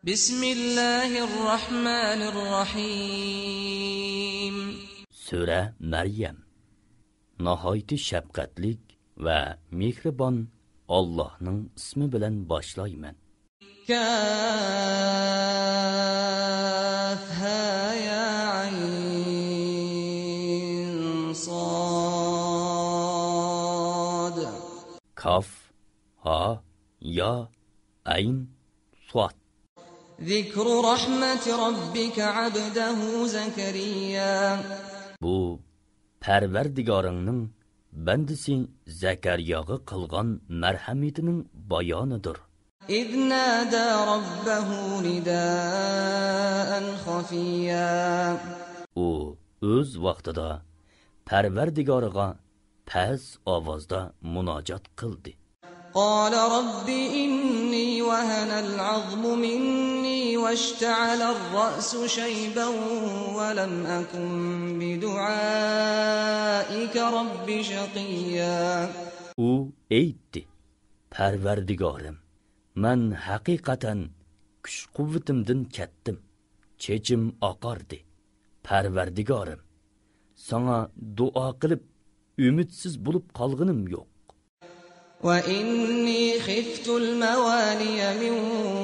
Bismillahirrahmanirrahim. Sura Maryam. Nihoyat shafqatlik va mehribon Allohning ismi bilan boshlayman. Kaf ha ya ayn sad. Kaf ha ya ayn sad. Zikru rahmeti rabbika abdahu Zakariya. Bu Parvardigoringning bandisi Zakariyaga qilgan marhamatining bayonidir. إذ نادى ربه نداء خفيا. U o'z vaqtida Parvardigoriga past ovozda munojat qildi. قال رب إني وهن العظم مني واشتعل الرأس شيبا ولم أكن بدعائك رب شقيا. U aytdi: Parvardigorim, men haqiqatan kuch-quvvatimdan ketdim. Chechim oqardi. Parvardigorim, sana duo qilib umidsiz bo'lib qolganim yo'q. وإني خفت الموالي من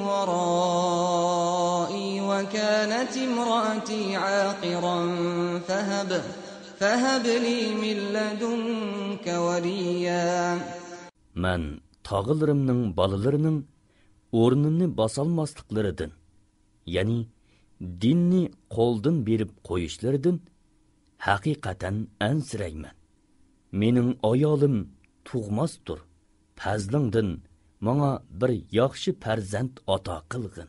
ورائي وكانت امرأتي عاقرا فهب لي من لدنك وليا. Men tağıllarımның balalarının o'rnini basalmaslıqlarıdın, yani dinni qo'ldan berib qo'yishlaridan haqiqatan ansirayman. Mening ayolim tug'masdir. Fazlingdan menga bir yaxshi farzand ato qilgin.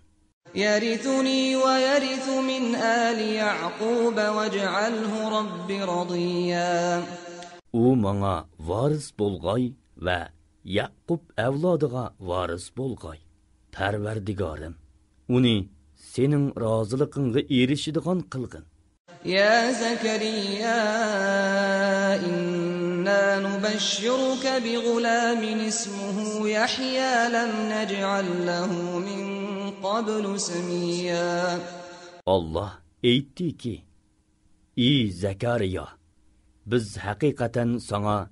يرثني ويرث من آل يعقوب واجعله رب رضيا. U menga varis bo'lg'ay va Yaqub avlodiga varis bo'lg'ay. Parvardigorim, uni sening roziligingga erishadigan qilgin. يا زكريا إنا نبشرك بغلام اسمه يحيى لم نجعل له من قبل سميا. Allah aytdi ki: "Ey Zakariya, biz haqiqatan sana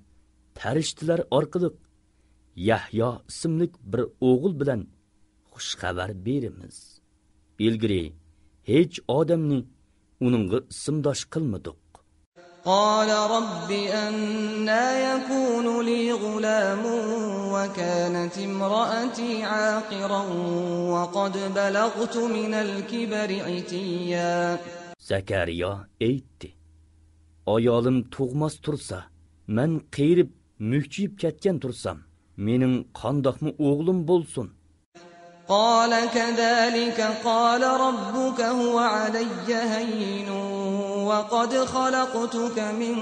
farishtalar orqali Yahyo ismli bir o'g'il bilan xush xabar beramiz. Ilgari hech odamni uningga ismdosh qilmadik." قال رب أنى يكون لي غلام وكانت امرأتي عاقرا وقد بلغت من الكبر عتيا. Zakariya aytdi: "Ayolim tug'mas tursa, men qeyrib mukchiyib ketgan tursam, mening qandoqmi o'g'lim bo'lsin?" قال كذلك قال ربك هو علي هين وقد خلقتك من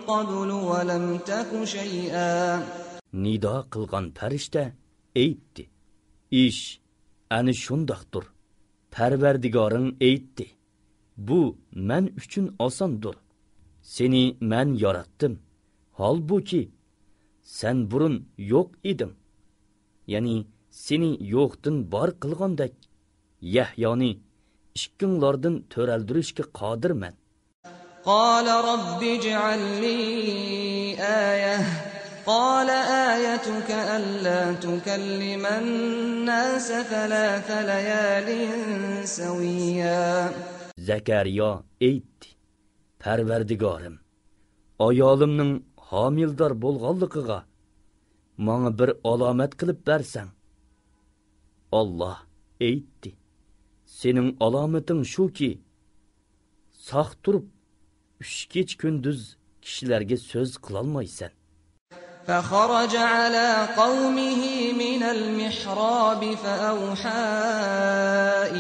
قبل ولم تك شيئا. Nido qilgan farishta aytdi: "Ish ana shundaqdir. Parvardigoring aytdi: Bu men uchun osondir. Seni men yaratdim. Holbuki sen burun yo'q eding. Ya'ni seni yo'qdan bor qilgandek Yahyoni ishkinglardan to'raldirishga qodirman." قال رب اجعل لي آية قال آيتك ألا تكلم الناس 3 ليال سويا. Zakariya aytdi: "Parvardigorim, ayolimning homildor bo'lganligiga menga bir alomat qilib bersang." Allah aytdi: "Sening alomating shuki, saq turib 3 kech kunduz kishilarga so'z qilolmaysan." فخرج على قومه من المحراب فأوحى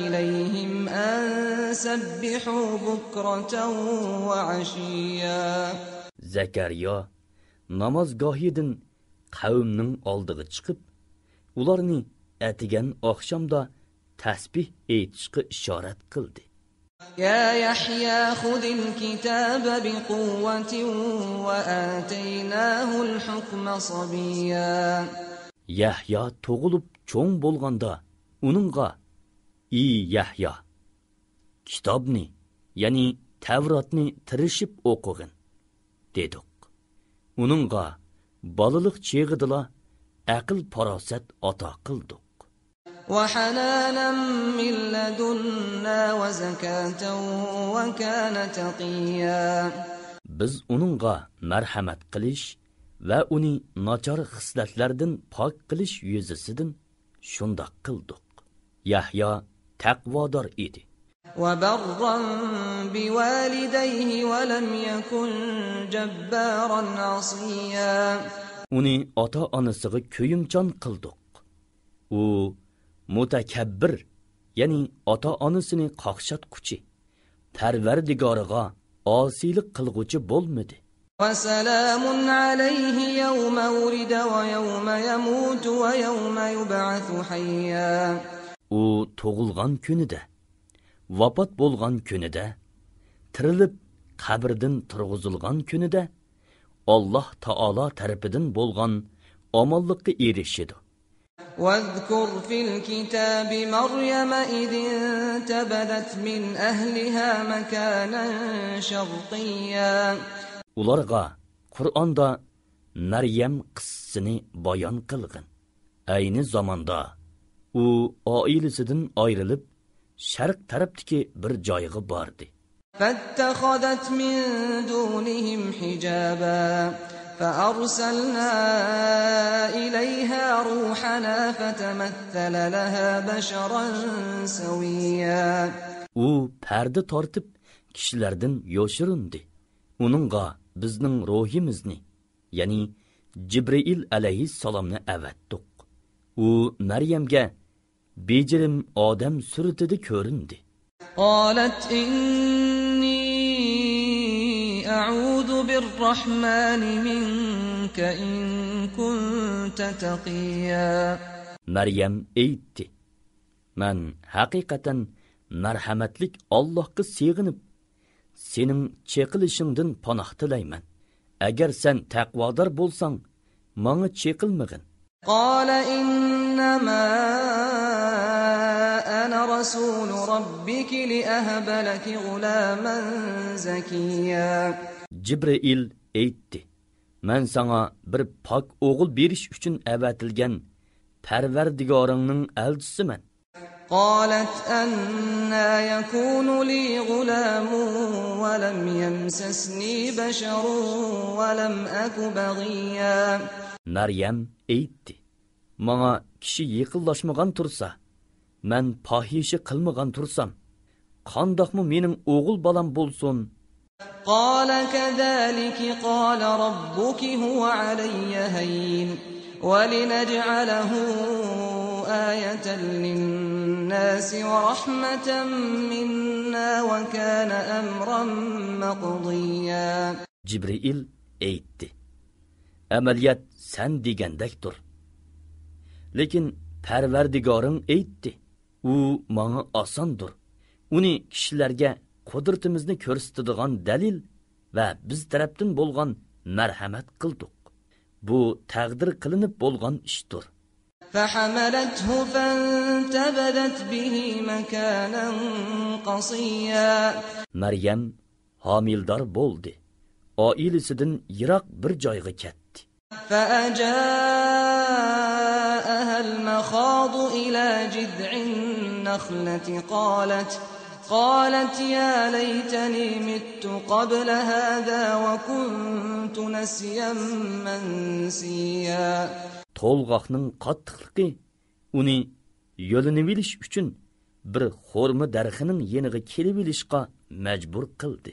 إليهم أن سبحوا بكرة وعشيا. Zakariya namozgohidan qavmning oldiga chiqib, ularni atigan oqshomda tasbih aytishga ishorat qildi. يا يحيى خذ الكتاب بقوة وآتيناه الحكم صبيا. Yahya tug'ilib cho'ng bo'lganda uningga ey Yahyo, kitobni, ya'ni Tavrotni tirishib o'qig'in, dedik. Uningga balaliq cheg'idila aql farosat ato qildik. وحنانا من لدنا وزكاة وكان تقيا. Biz uningga marhamat qilish va uni nachar xislatlardan pok qilish yuzasidan shundoq qildik. Yahyo taqvodor edi. وبرا بوالديه ولم يكن جبارا عصيا. Uni ota-onasiga ko'yimchan qildik. U mutakabbir, ya'ni ota-onasini qaqshatquchi, Parvardigoriga osiylik qilg'uchi bo'lmadi. وسلام عليه يوم ولد ويوم يموت ويوم يبعث حيا. U tug'ilgan kunida, vafot bo'lgan kunida, tirilib qabrdan turg'izilgan kunida Alloh taolo tarafidan bo'lgan omonlikka erishidi. واذكر في الكتاب مريم إذ انتبذت من أهلها مكانا شرقيا. Ularga Qur'onda Maryam qissasini bayon qilgin. Ayni zamonda u oilasidan ayrilib, sharq tarafdagi bir joyga bordi. فاتخذت من دونهم حجابا فأرسلنا إليها روحنا فتمثل لها بشرا سويا. U perde tortib kishilardan yoshirindi. Uningga bizning ruhimizni, ya'ni Jibril alayhissalomni avatdik. U Maryamga bejirim odam suratida ko'rindi. قالت إني أعوذ بالرحمن منك إن كنت تقيا. Maryam aytdi: "Men haqiqatan marhamatlik Allohga sig'inib, sening cheqilishingdan panoh tilayman. Agar sen taqvodor bo'lsang, menga cheqilmagin." قال إنما أنا رسول ربك لأهب لك غلاما زكيا. Jibril aytdi: "Men sana bir pok o'g'il berish uchun avatilgan Parvardigoringning elchisiman." قالت أنى يكون لي غلام ولم يمسسني بشر ولم أك بغيا. Maryam aytdi: "Menga kishi yaqinlashmagan tursa, men fahisha qilmagan tursam, qandoqmi mening o'g'il balam bo'lsin?" قال كذلك قال ربك هو علي هين ولنجعله آية للناس ورحمة منا وكان أمرا مقضيا. Jibril aytdi: "Amaliyat sen degandekdir. Lekin Parvardigoring aytdi, u menga osondir. Uni kishilarga qudratimizni ko'rsatadigan dalil va biz tarafdan bo'lgan marhamat qildik. Bu taqdir qilinib bo'lgan ishdir." فحملته فانتبذت به مكانا قصيا. Maryam homildor bo'ldi. Oilasidan yiroq bir joyga ketdi. فأجاءها المخاض إلى جذع النخلة قالت يا ليتني مت قبل هذا وكنت نسيا منسيا. Tolgaqning qattiqligi uni yo'lini bilish uchun bir xurma darxining yeniga kelib olishga majbur qildi.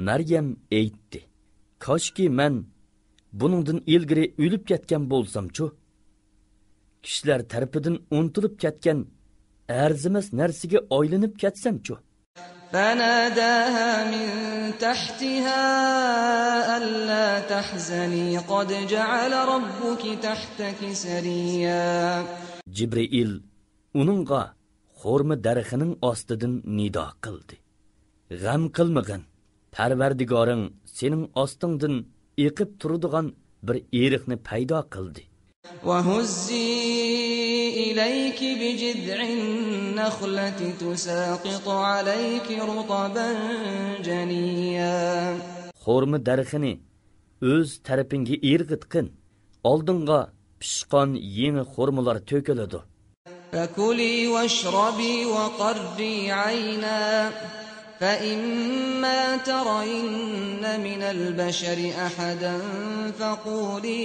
Maryam aytdi: "Koshki men buningdan ilgari o'lib ketgan bo'lsam-chu. Kishilar tarafidan unutilib ketgan arzimas narsaga aylanib ketsam-chu." فناداها من تحتها ألا تحزني قد جعل ربك تحتك سريا. Jibril uningga xurma darxining ostidan nido qildi: "G'am qilmagin. Parvardigoring sening ostingdan eqib turadigan bir eriqni paydo qildi." وهزي إليك بجذع النخلة تساقط عليك رطبا جنيا. Xorma darxini o'z tarafingga irg'itqin. Oldinga pishqon yangi xormalar to'kiladi. فكلي واشربي وقري عينا فإما ترين من البشر أحدا فقولي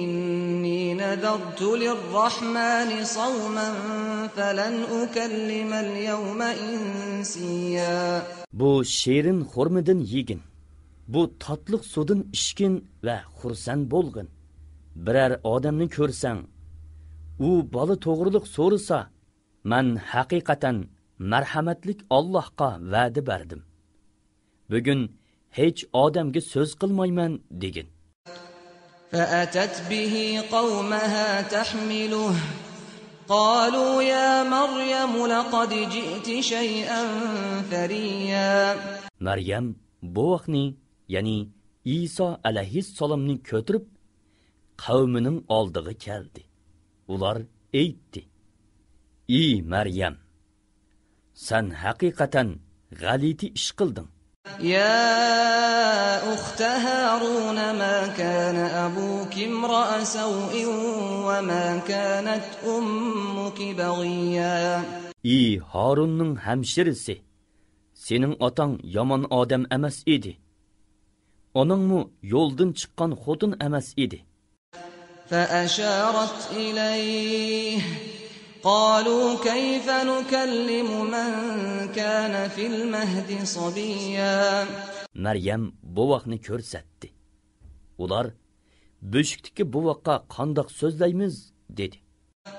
إني نذرت للرحمن صوما فلن أكلم اليوم إنسيا. Bu şerin xormadan yegin. Bu tatliq sudun ishkin va xursand bo'lgin. Biror odamni ko'rsang, u bola to'g'riliq so'rasa, men haqiqatan marhamatlik Allohga va'da berdim. Bugun hech odamga so'z qilmayman degin. فأتت به قومها تحمله قالوا يا مريم لقد جئت شيئا فريا. Maryam bu vaqtni, ya'ni İsa alayhissalomni ko'tirib qavmining oldiga keldi. Ular aytdi: "Ey Maryam, sen haqiqatan g'alati ish qilding. يا أخت هارون ما كان أبوك امرأ سوء وما كانت أمك بغيا. Ey Harunning hamshirisi, sening otang yomon odam emas edi. Oningmi yo'ldan chiqqan xotin emas edi." فأشارت إليه قالوا كيف نكلم من كان في المهد صبيا. Maryam bu vaqtni ko'rsatdi. Ular böşükteki bu vaqqa qandoq so'zlaymiz dedi.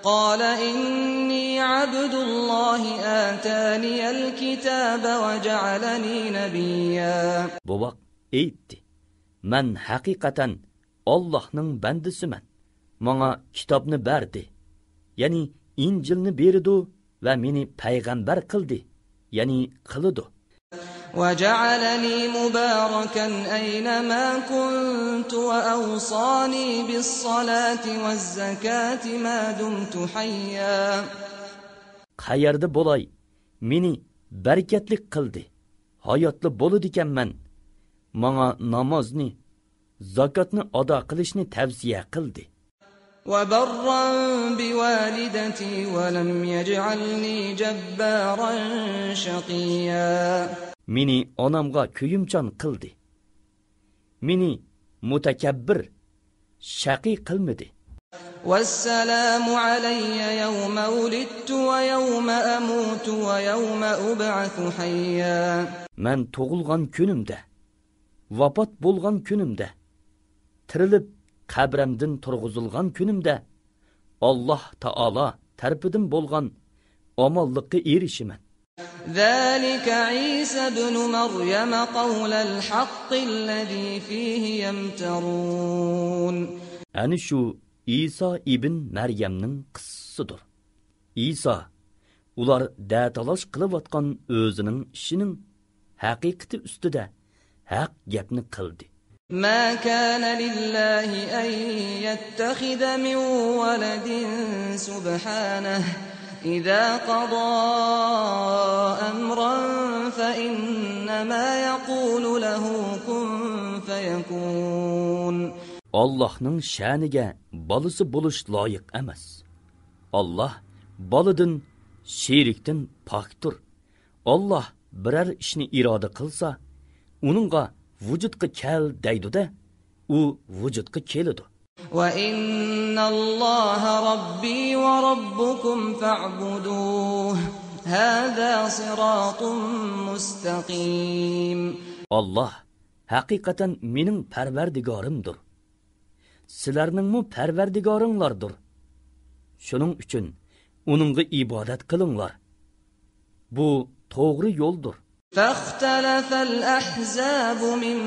قال إني عبد الله آتاني الكتاب وجعلني نبيا. Bu vaqt aytdi: "Men haqiqatan Allohning bandisiman. Menga kitobni berdi. Ya'ni İncilni berdi va meni payg'ambar qildi. Ya'ni qildi. وجعلني مباركا أينما كنت وأوصاني بالصلاة والزكاة ما دمت حيا. Qayerda bo'lay, meni barakatlik qildi. Hayotli bo'ladiganman. Menga namozni, zakotni ado qilishni tavsiya qildi. وبرا بوالدتي ولم يجعلني جبارا شقيا. Meni onamga kuyimchan qildi. Meni mutakabbir, shaqi qilmadi. والسلام علي يوم ولدت ويوم أموت ويوم أبعث حيا. Men tug'ilgan kunimda, vafot bo'lgan kunimda, tirilib qabrimdan turg'izilgan kunimda Alloh taolo tarafidan bo'lgan omonlikka erishiman. ذلك عيسى ابن مريم قول الحق الذي فيه يمترون. Ani shu İsa ibn Maryamning qissasidir. İsa ular datalash qilayotgan o'zining ishining haqiqati ustida haq gapni qildi. ما كان لله أن يتخذ من ولد سبحانه إذا قضى أمرا فإنما يقول له كن فيكون. Allah'ның şaniga balысы buluş layık emas. Allah balıdın, şeriktin paktur. Allah birer işini irade kılsa, onunla vücudka kel deydu da, o vücudka kelidu. وَإِنَّ اللَّهَ رَبِّي وَرَبُّكُمْ فَاعْبُدُوهُ هَذَا صِرَاطٌ مُسْتَقِيمٌ. Allah hakikaten mening parvardigorimdir. Sizlarningmi parvardigoringlardir. Shuning uchun uningga ibodat qilinglar. Bu to'g'ri yo'ldir. فاختلف الأحزاب من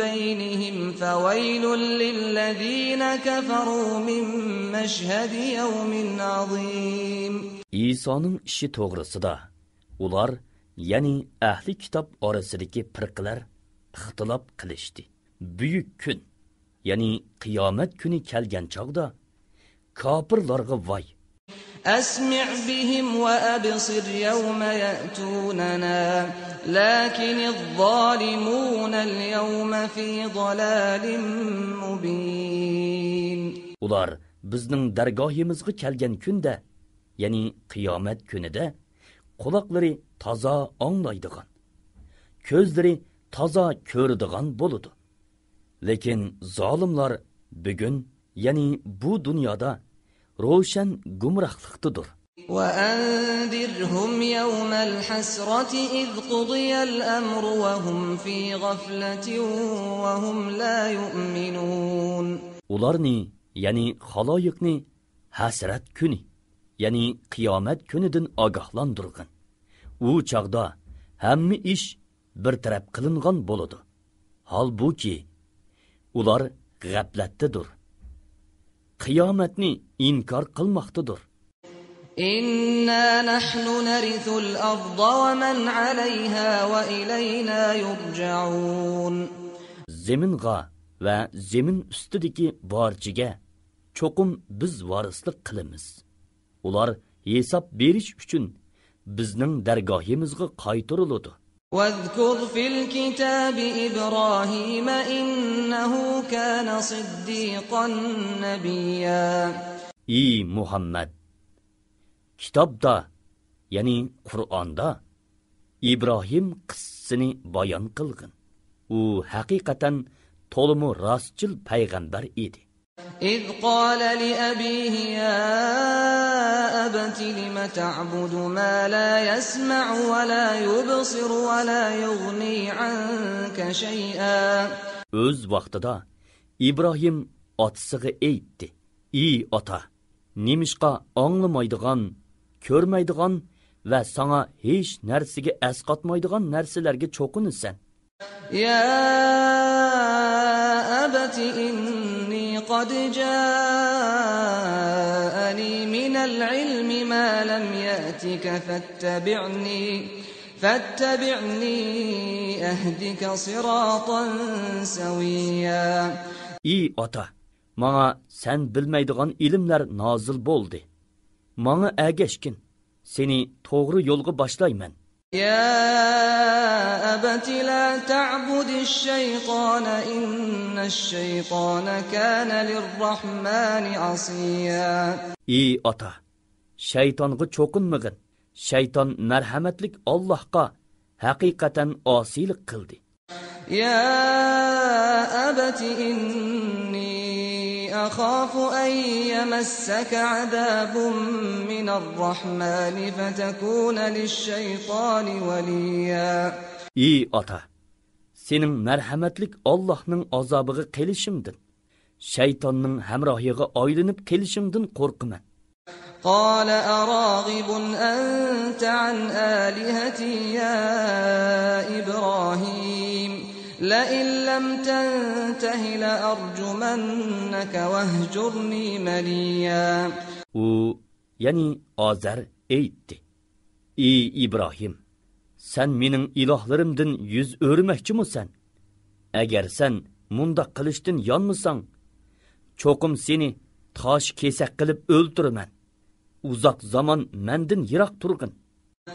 بينهم فويل للذين كفروا من مشهد يوم عظيم. İsa'nın işi to'g'risida ular, ya'ni ahli kitob orasidagi firqalar ixtilof qilishdi. Buyuk kun, ya'ni qiyomat kuni kelgan chog'da kofirlarga voy. أسمع بهم وأبصر يوم يأتوننا لكن الظالمون اليوم في ضلال مبين. Ular bizning dargohimizga kelgan kunda, ya'ni qiyomat kunida, quloqlari toza anglaydigan, ko'zlari toza ko'radigan bo'ladi. Lekin zolimlar bugun, ya'ni bu dunyoda ro'shan gumrohlikdadir. وأنذرهم يوم الحسرة إذ قضي الأمر وهم في غفلة وهم لا يؤمنون. Ularni, ya'ni xaloyiqni hasrat kuni, ya'ni qiyomat kunidan ogohlantirgin. U chaqda hamma ish bir taraf qilingan bo'ladi. Halbuki ular g'aflatdadir. Qiyomatni inkor qilmoqdadir. إنا نحن نرث الأرض ومن عليها وإلينا يرجعون. Zeminga va zemin ustidagi barchaga cho'qim biz varislik qilamiz. Ular hisob berish uchun bizning dargohimizga qaytariladi. واذكر في الكتاب إبراهيم إنه كان صديقا نبيا. Ey Muhammad, kitobda, ya'ni Qur'onda İbrahim qissasini bayon qilgin. U haqiqatan to'liq rostchil payg'ambar edi. إذ قال لأبيه يا أبت لم تعبد ما لا يسمع ولا يبصر ولا يغني عنك شيئا. Öz vaqtida İbrahim otasiga aytdi: "Ey ota, nimishqa anglamaydigan, ko'rmaydigan va sana hech narsaga asqatmaydigan narsalarga cho'qinasan?" يا أبت إني قد جاءني من العلم ما لم يأتك فاتبعني أهدك صراطا سويا. Ey ota, manga sen bilmaydigan ilimlar nozil bo'ldi. Manga ergashgin, seni to'g'ri yo'lga boshlayman. يا أبت لا تعبد الشيطان إن الشيطان كان للرحمن عصيا. Ey ota, shaytonga cho'qinmagin. Shayton marhamatlik Allohga haqiqatan osiylik qildi. يا أبت إني أخاف أن يمسك عذاب من الرحمن فتكون للشيطان وليا. Ey ota, sening marhamatlik Allohning azobiga kelishimdin, shaytonning hamrohiga aylanib kelishimdin qo'rqaman. قال أراغب أنت عن آلهتي يا إبراهيم لئن لم تنته لأرجمنك واهجرني مليا. U, ya'ni Azar aytdi: "Ey İbrahim, sen mening ilohlarimdan yuz o'rmoqchimisan? Agar sen munda qilishdan yonmasang, cho'qim seni tosh kesak qilib o'ldiraman. Uzoq zaman mendan yiroq turgin."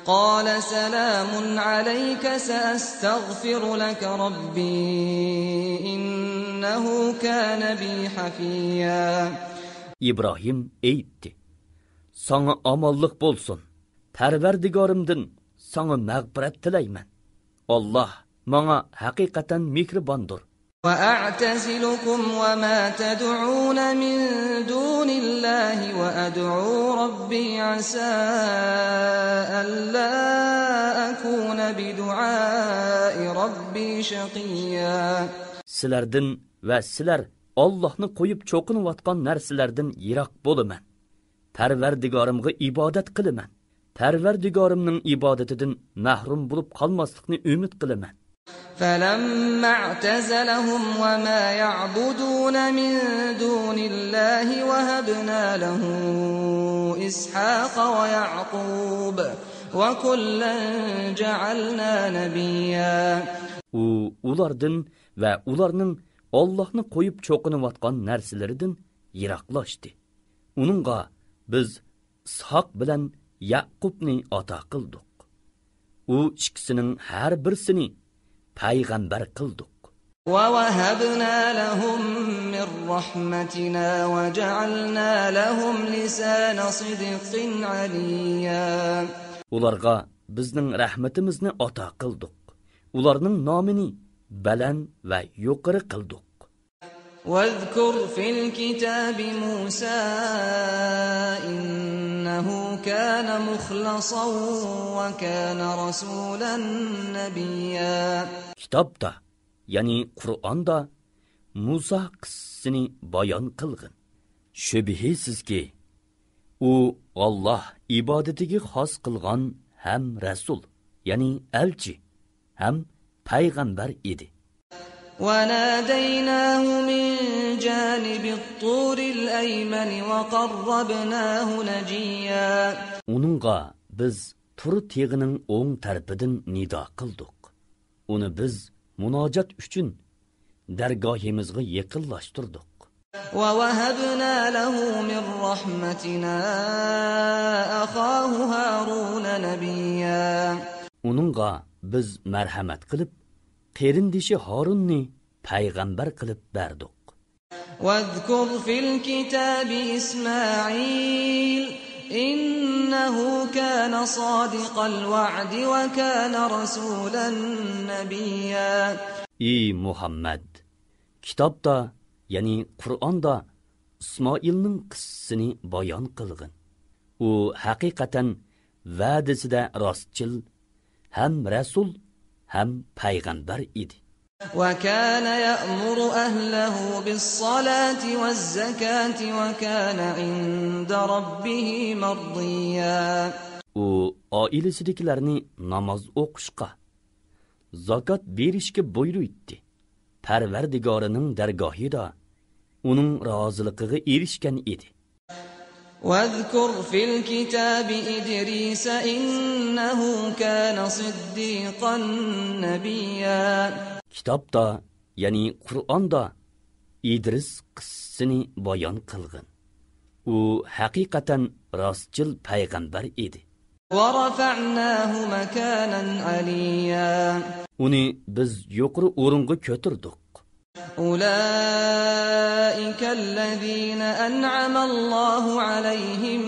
قال سلام عليك سأستغفر لك ربي إنه كان بي حفيا. İbrahim aytdi: "Sana amallik bo'lsin. Parvardigorimdan sana mag'firat tilayman. Allah manga haqiqatan mehribondir." وأعتزلكم وما تدعون من دون الله وأدعو ربي عسى ألا أكون بدعاء ربي شقيا. Sizlardan va sizlar Allohni qo'yib cho'qinayotgan narsalardan yiroq bo'laman. Parvardigorimga ibodat qilaman. Parvardigorimning ibodatidan mahrum bo'lib qolmaslikni umid qilaman. فلما اعتزلهم وما يعبدون من دون الله وهبنا له إسحاق ويعقوب وكلا جعلنا نبيا. U ulardan va ularning Allohni qo'yib cho'qinayotgan narsalaridan yiroqlashdi. Uningga biz Ishoq bilan Yaqubni ata qildik. U ikkisining har birisini payg'ambar qildik. وَوَهَبْنَا لَهُم مِّن رَّحْمَتِنَا وَجَعَلْنَا لَهُمْ لِسَانَ صِدْقٍ عَلِيًّا. Ularga bizning rahmatimizni ata qildik. Ularning nomini baland va yuqori qildik. واذكر في الكتاب موسى إنه كان مخلصا وكان رسولا نبيا. Kitobda, ya'ni Qur'onda Musa qissasini bayon qilgan. Shubhisizki, u Alloh ibodatiga xos qilgan ham rasul, ya'ni elchi, ham payg'ambar edi. وناديناه من جانب الطور الأيمن وقربناه نجيا. Uningga biz Tur teg'ining o'ng tarafidan nido qildik. Uni biz munojat uchun dargohimizga yaqinlashtirdik. ووهبنا له من رحمتنا أخاه هارون نبيا. Uningga biz marhamat qilib qerindishi Harunni payg'ambar qilib berdik. واذكر في الكتاب إسماعيل إنه كان صادق الوعد وكان رسولا نبيا. Ey Muhammad, kitobda, ya'ni Qur'onda Ismoilning qissasini bayon qilgan. U haqiqatan va'dasida rostchil, ham rasul, ham payg'ambar edi. وكان يأمر أهله بالصلاة والزكاة وكان عند ربه مرضيا. U oilasidagilarni namoz o'qishga, zakot berishga buyurdi. Parvardigorining dargohida uning roziligiga erishgan edi. واذكر في الكتاب إدريس إنه كان صديقا نبيا. Kitobda, ya'ni Qur'onda İdris qissasini bayon qilgan. U haqiqatan rostchil payg'ambar edi. ورفعناه مكانا عليا. Uni biz yuqori o'ringa ko'tardik. أولئك الذين أنعم الله عليهم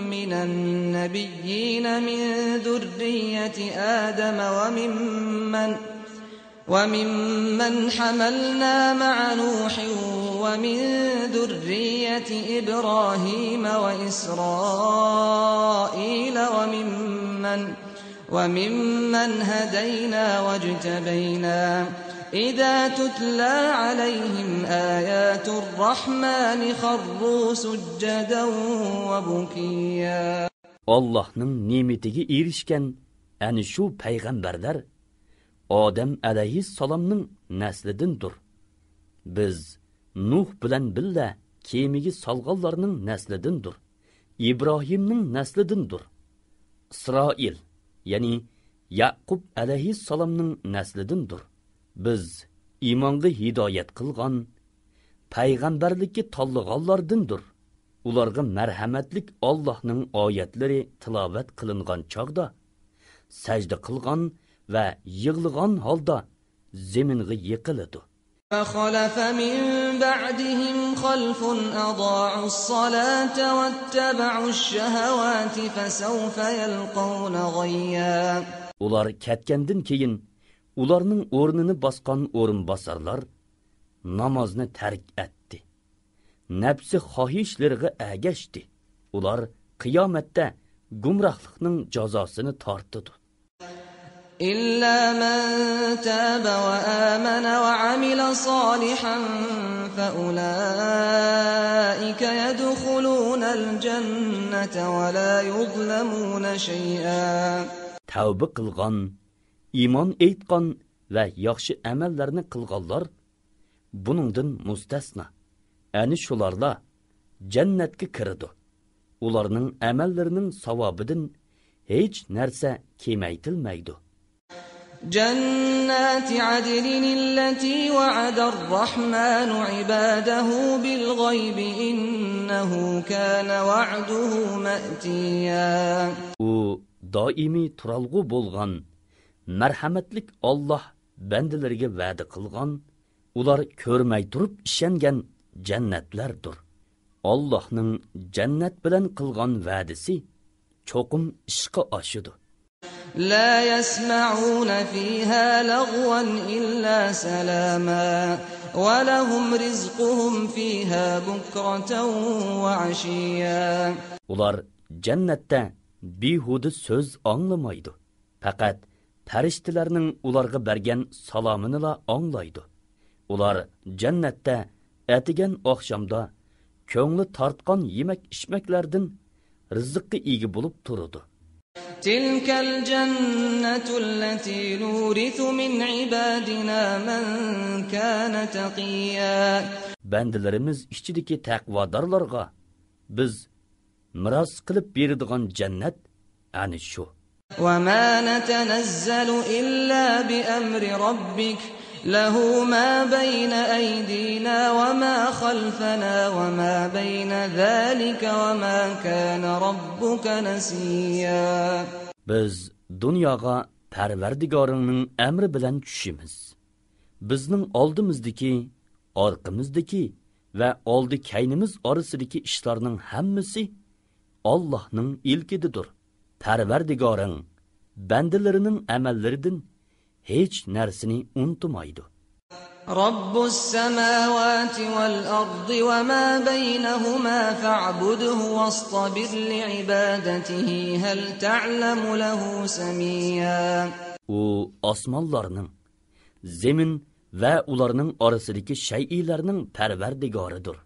من النبيين من ذرية آدم وممن حملنا مع نوح ومن ذرية إبراهيم وإسرائيل وممن هدينا واجتبينا إذا تتلى عليهم آيات الرحمن خروا سجدا وبكيا. Allah'ның nimetiga erishgan ana shu payg'ambarlar Odam alayhissalomning naslidandir. Biz Nuh bilan billa kemiga solganlarning naslidandir. İbrahimning naslidandir. İsroil, ya'ni Yaqub alayhissalomning naslidandir. Biz iymonga hidoyat qilgan, payg'ambarlikka tanlaganlardandir. Ularga marhamatlik Allohning oyatlari tilovat qilingan chog'da sajda qilgan va yig'ilgan holda zaminga yiqiladi. فخلف من بعدهم خلف أضاعوا الصلاة واتبعوا الشهوات فسوف يلقون غيا. Ular ketgandan keyin ularning o'rnini bosgan o'rinbosarlar namozni tark etdi. Nafsi xohishlariga agashdi. Ular qiyomatda gumrohlikning jazosini tortdi. إلا من تاب وآمن وعمل صالحا فأولئك يدخلون الجنة ولا يظلمون شيئا. Tavba qilgan, iymon aytgan va yaxshi amallarni qilganlar buningdan mustasno. Ani shularla jannatga kiradi. Ularning amallarining savobidan hech narsa kemaytilmaydi. جنات عدن التي وعد الرحمن عباده بالغيب إنه كان وعده مأتيا. U doimiy turalg'u bo'lgan marhamatlik Alloh bandalariga va'da qilgan, ular ko'rmay turib ishongan jannatlardir. Allohning jannat bilan qilgan va'dasi cho'qim ishqa oshidir. لا يسمعون فيها لغوا إلا سلاما ولهم رزقهم فيها بكرة وعشيا. Ular jannatda behuda so'z anglamaydi. Faqat farishtalarning ularga bergan salomini anglaydi. Ular jannatda atigan oqshomda ko'ngli tortgan yemak-ichmaklardan rizqqa ega bo'lib turadi. تلك الجنة التي نورث من عبادنا من كان تقيا. Bandalarimiz ichidagi taqvodorlarga biz miros qilib beradigan jannat ana shu. وما نتنزل إلا بأمر ربك له ما بين أيدينا وما خلفنا وما بين ذلك وما كان ربك نسيا. Biz dunyoga Parvardigoringning amri bilan tushimiz. Bizning oldimizdagi, orqamizdagi va oldi kaynimiz orasidagi ishlarning hammasi Allohning ilkididir. Parvardigoring bandalarining amallaridan hech narsani unutmaydi. رب السماوات والأرض وما بينهما فاعبده واصطبر لعبادته هل تعلم له سميا. O osmonlarning, zemin va ularning orasidagi shay'larning parvardigoridir.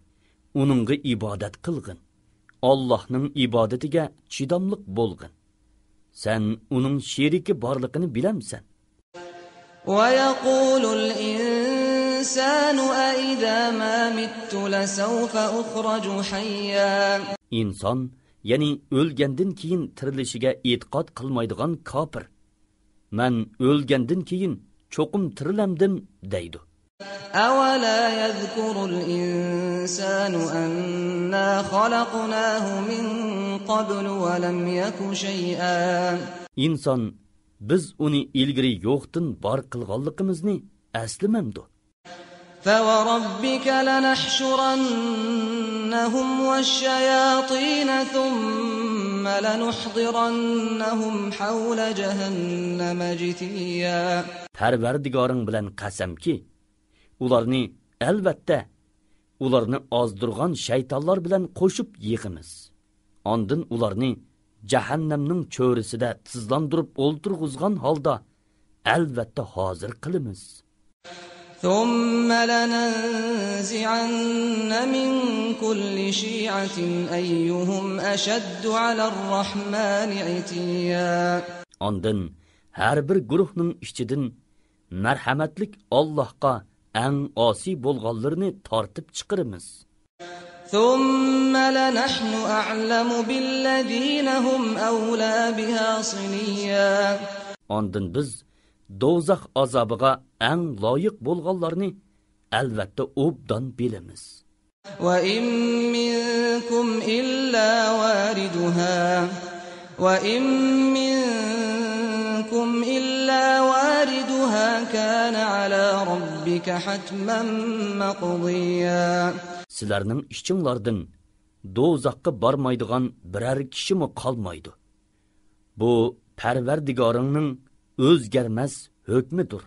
Uningga ibodat qilgin. Allohning ibodatiga chidamliq bo'lgin. Sen uning sheriki borligini bilamsan. ويقول الإنسان أإذا ما مت لسوف أخرج حيا. İnson, ya'ni o'lgandan keyin tirilishiga e'tiqod qilmaydigan kofir. Men o'lgandan keyin cho'qim tirilamdim deydi. أولا يذكر الإنسان أنا خلقناه من قبل ولم يك شيئا. İnson biz uni ilgari yo'qdan bor qilganligimizni aslamamdi. فوربك لنحشرنهم والشياطين ثم لنحضرنهم حول جهنم جثيا. Parvardigoring bilan qasamki, ularni albatta ularni ozdirgan shaytonlar bilan qo'shib yig'imiz. Ondan ularni jahannamning cho'risida tizlandirib o'ltirg'izgan holda albatta hozir qilamiz. ثم لننزعن من كل شيعة أيهم أشد على الرحمن عتيا. Ondan har bir guruhning ichidan marhamatlik Allohga eng osi bo'lganlarni tortib chiqaramiz. ثم لنحن أعلم بالذين هم أولى بها صليا. Ondan biz do'zax azobiga eng loyiq bo'lganlarni albatta obdan bilamiz. وَإِن مِّنكُمْ إِلَّا وَارِدُهَا وَإِن مِّنكُمْ إِلَّا وَارِدُهَا كَانَ عَلَى رَبِّكَ حَتْمًا مَّقْضِيًّا. Sizlarning ishinglardan do'zaxga bormaydigan biror kishimi qolmaydi. Bu Parvardigoringning o'zgarmas hukmidir.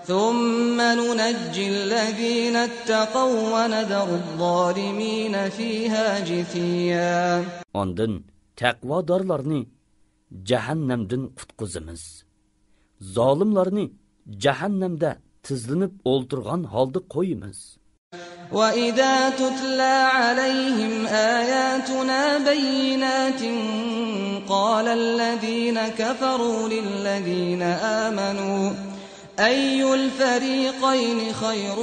ثم ننجي الذين اتقوا ونذر الظالمين فيها جثيا. Ondan taqvodorlarni jahannamdan qutqizamiz. Zolimlarni jahannamda tizlinib o'ltirgan holda qo'yamiz. وَإِذَا تُتْلَى عَلَيْهِمْ آيَاتُنَا بَيِّنَاتٍ قَالَ الَّذِينَ كَفَرُوا لِلَّذِينَ آمَنُوا أَيُّ الْفَرِيقَيْنِ خَيْرٌ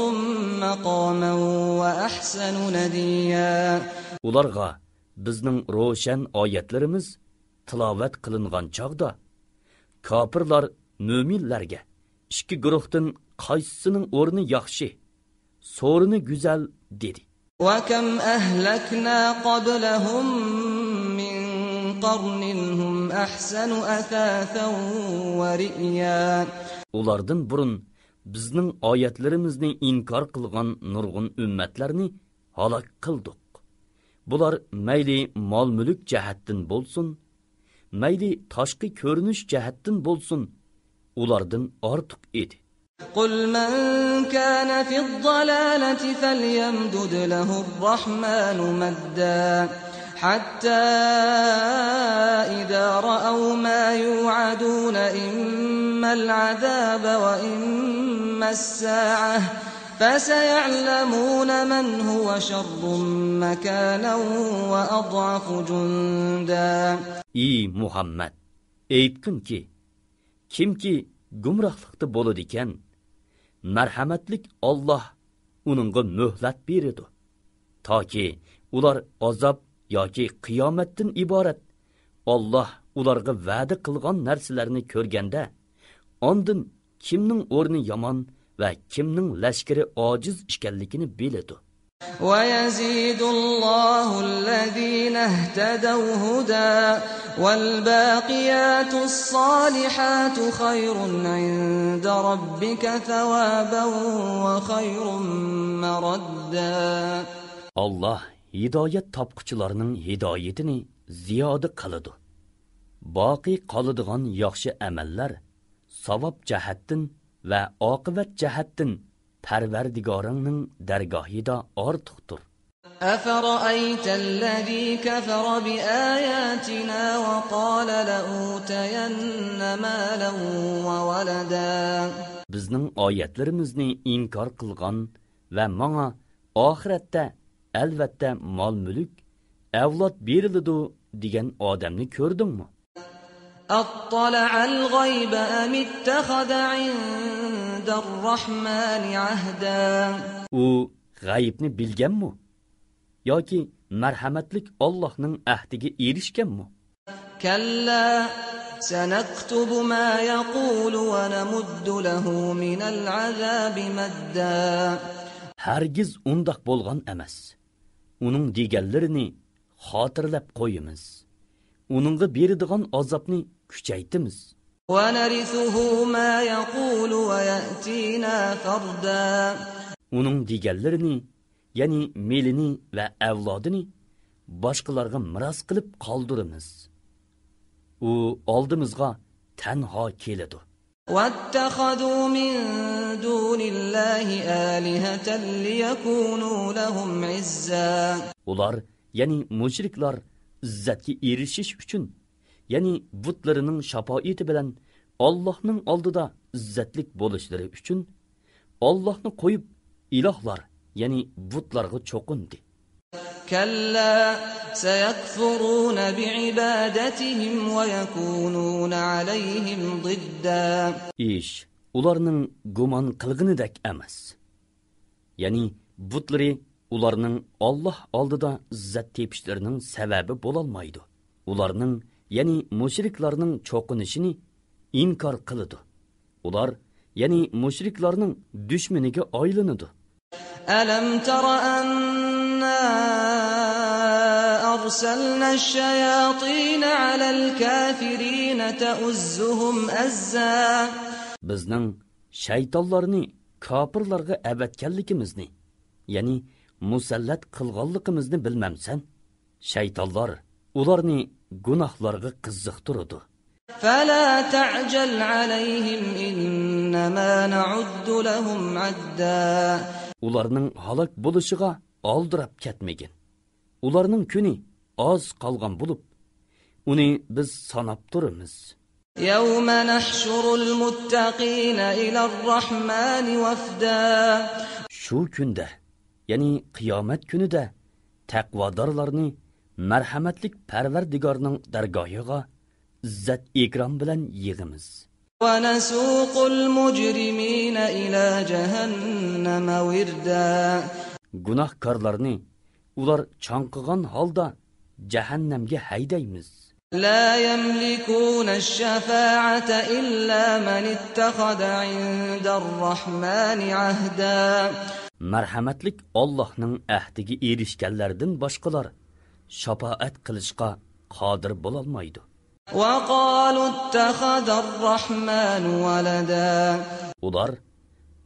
مَّقَامًا وَأَحْسَنُ نَدِيًّا. Ularga bizning ro'shan oyatlarimiz tilovat qilingan chog'da kofirlar mo'minlarga ikki guruhdan qaysisining o'rni yaxshi, so'rini go'zal dedi. وَكَمْ أَهْلَكْنَا قَبْلَهُمْ مِنْ قَرْنٍ هُمْ أَحْسَنُ أَثَاثًا وَرِئْيًا. Ulardan burun bizning oyatlarimizni inkor qilgan nurg'un ummatlarni halok qildik. Bular mayli mol-mulk jihatdan bo'lsin, mayli tashqi ko'rinish jihatdan bo'lsin, ulardan ortiq edi. قُلْ مَنْ كَانَ فِي الضَّلَالَةِ فَلْيَمْدُدْ لَهُ الرَّحْمَنُ مَدًّا حَتَّى إِذَا رَأَوْا مَا يُوعَدُونَ إِمَّا الْعَذَابَ وَإِمَّا السَّاعَةَ فَسَيَعْلَمُونَ مَنْ هُوَ شَرٌّ مَكَانًا وَأَضْعَفُ جُنْدًا. Ey Muhammed, aytqin ki, kimki gumrohlikda bo'ladi ekan, marhamatlik Allah uningga muhlat beradi, toki ular azob yoki qiyomatdan iborat Allah ularga va'da qilgan narsalarni ko'rganda, ondan kimning o'rni yomon va kimning lashkari ojiz ekanligini biladi. وَيَزِيدُ اللَّهُ الَّذِينَ اهْتَدَوْا هُدًى وَالْبَاقِيَاتُ الصَّالِحَاتُ خَيْرٌ عِندَ رَبِّكَ ثَوَابًا وَخَيْرٌ مَرَدًّا. Allah hidoyat topquchilarning hidoyatini ziyoda qiladi. Boqiy qoladigan yaxshi amallar savob jihatdan va oqibat jihatdan Parvardigoringning dargohida ortiqdir. أَفَرَأَيْتَ الَّذِي كَفَرَ بِآيَاتِنَا وَقَالَ لَأُوتَيَنَّ مَالًا وَوَلَدًا. Bizning oyatlarimizni inkor qilgan va menga oxiratda albatta mol-mulk, avlod beriladi degan odamni ko'rdingmi? أَطَّلَعَ الْغَيْبَ أَمِ اتَّخَذَ عِندَ الرَّحْمَنِ عَهْدًا. U g'aybni bilganmi? Yoki marhamatlik Allohning ahdiga erishganmi? كَلَّا سَنَكْتُبُ مَا يَقُولُ وَنَمُدُّ لَهُ مِنَ الْعَذَابِ مَدًّا. Hargiz undaq bo'lgan emas. Uning deganlarini xotirlab qo'yamiz. Uningga beradigan azobni kuchaytimiz. وَنَرِثُهُ مَا يَقُولُ وَيَأْتِينَا فَرْدًا. Uning deganlarini, ya'ni melini va avlodini boshqalarga miros qilib qoldiramiz. U oldimizga tanho keladi. وَاتَّخَذُوا مِن دُونِ اللَّهِ آلِهَةً لِيَكُونُوا لَهُمْ عِزًّا. Ular, ya'ni mushriklar izzatga erishish uchun, ya'ni butlarining shafoati bilan Allohning oldida izzatlik bo'lishlari uchun Allohni qo'yib ilohlar, ya'ni butlarga cho'qindi. كَلَّا سَيَكْفُرُونَ بِعِبَادَتِهِمْ وَيَكُونُونَ عَلَيْهِمْ ضِدًّا. Ish ularning gumon qilganidek emas. Ya'ni butlari ularning Alloh oldida izzat tepishlarining sababi bo'lolmaydi. Ularning, ya'ni mushriklarning cho'qinishini inkor qiladi. Ular, ya'ni mushriklarning dushmaniga aylanadi. أَلَمْ تَرَ أَنَّا أَرْسَلْنَا الشَّيَاطِينَ عَلَى الْكَافِرِينَ تَؤُزُّهُمْ أَزًّا. Bizning shaytonlarni kofirlarga avatganligimizni, ya'ni musallat qilganligimizni bilmamsan? Shaytonlar ularni gunohlarga qiziqtiradi. فَلَا تَعْجَلْ عَلَيْهِمْ إِنَّمَا نَعُدُّ لَهُمْ عَدًّا. Ularning halok bo'lishiga oldirab ketmagin. Ularning kuni oz qolgan bo'lib, uni biz sanab turamiz. يَوْمَ نَحْشُرُ الْمُتَّقِينَ إِلَى الرَّحْمَنِ وَفْدًا. Shu kunda, ya'ni qiyomat kunida taqvodorlarni marhamatlik Parvardigorning dargohiga izzat ikrom bilan yig'imiz. وَنَسُوقُ الْمُجْرِمِينَ إِلَى جَهَنَّمَ وِرْدًا. Gunohkorlarni ular chanqigan holda jahannamga haydaymiz. لا يملكون الشفاعة إلا من اتخذ عند الرحمن عهدا. Marhamatlik Allohning ahdiga erishganlardan boshqalar shafaat qilishga qodir bo'la olmaydi. وقالوا اتخذ الرحمن ولدا. Ular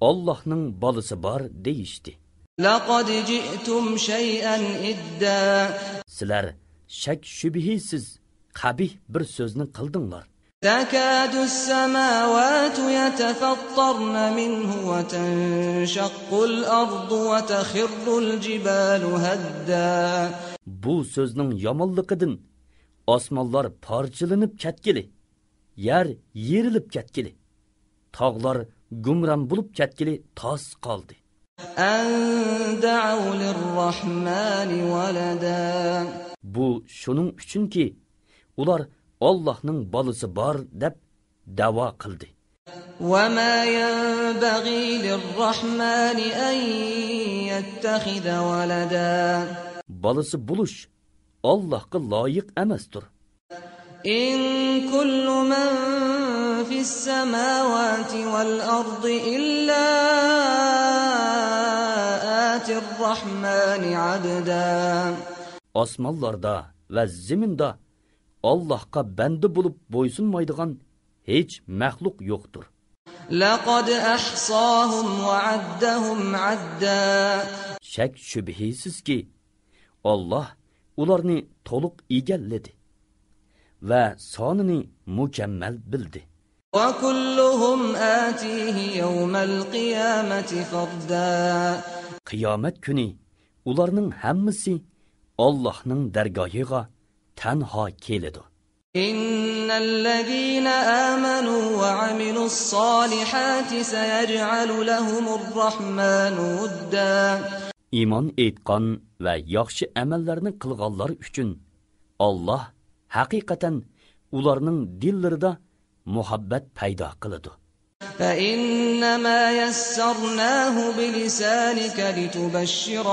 Allohning bolasi bor deyishdi. لقد جئتم شيئا إدا. Sizlar shak shubhisiz qabih bir so'zni qildinglar. تكاد السماوات يتفطرن منه وتنشق الأرض وتخر الجبال هدا. Bu so'zning yomonligidan osmonlar parchalanib ketgili, yer yerilib ketgili, tog'lar gumram bo'lib ketgili tos qoldi. أن دعوا للرحمن ولدا. Bu shuning uchunki ular Allohning bolasi bor deb da'vo qildi. وما ينبغي للرحمن أن يتخذ ولدا. Bolasi bo'lish Allohga loyiq emasdir. إن كل من في السماوات والأرض إلا آتي الرحمن عبدا. Osmonlarda va zaminda Allohga banda bo'lib bo'ysunmaydigan hech maxluq yo'qdir. لقد أحصاهم وعدهم عدا. Shak shubhisizki Alloh ularni to'liq egalladi va sonini mukammal bildi. وكلهم آتيه يوم القيامة فردا. Qiyomat kuni ularning hammasi Allohning dargohiga tanho keladi. إن الذين آمنوا وعملوا الصالحات سيجعل لهم الرحمن ودا. Iymon etgan va yaxshi amallarni qilganlar uchun Alloh haqiqatan ularning dillarida muhabbat paydo qiladi. فإنما يسرناه بلسانك لتبشر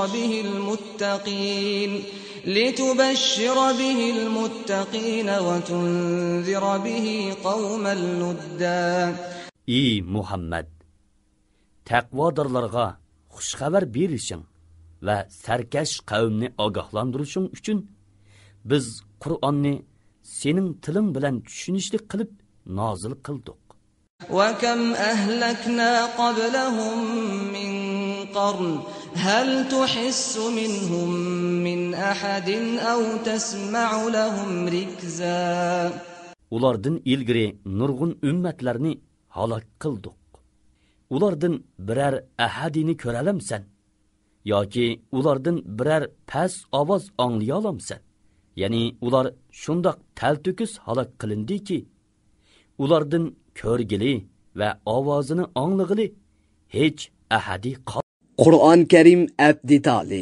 به المتقين وتنذر به قوما لدا. Ey Muhammad, taqvodorlarga xush xabar berishing va sarkash qavmni ogohlantirishing uchun biz Qur'onni sening tiling bilan tushunishli qilib nozil qildik. وكم أهلكنا قبلهم من قرن هل تحس منهم من أحد أو تسمع لهم ركزا. Ulardan ilgari nurg'un ummatlarni halok qildik. Ulardan birer ahadini ko'ralamsan yoki ulardan birer pas ovoz anglay olamsan? Ya'ni ular shundoq talto'kis halok qilindiki, ulardan ko'rgili va ovozini anglag'ili hech ahadi Qur'on Karim abdi tali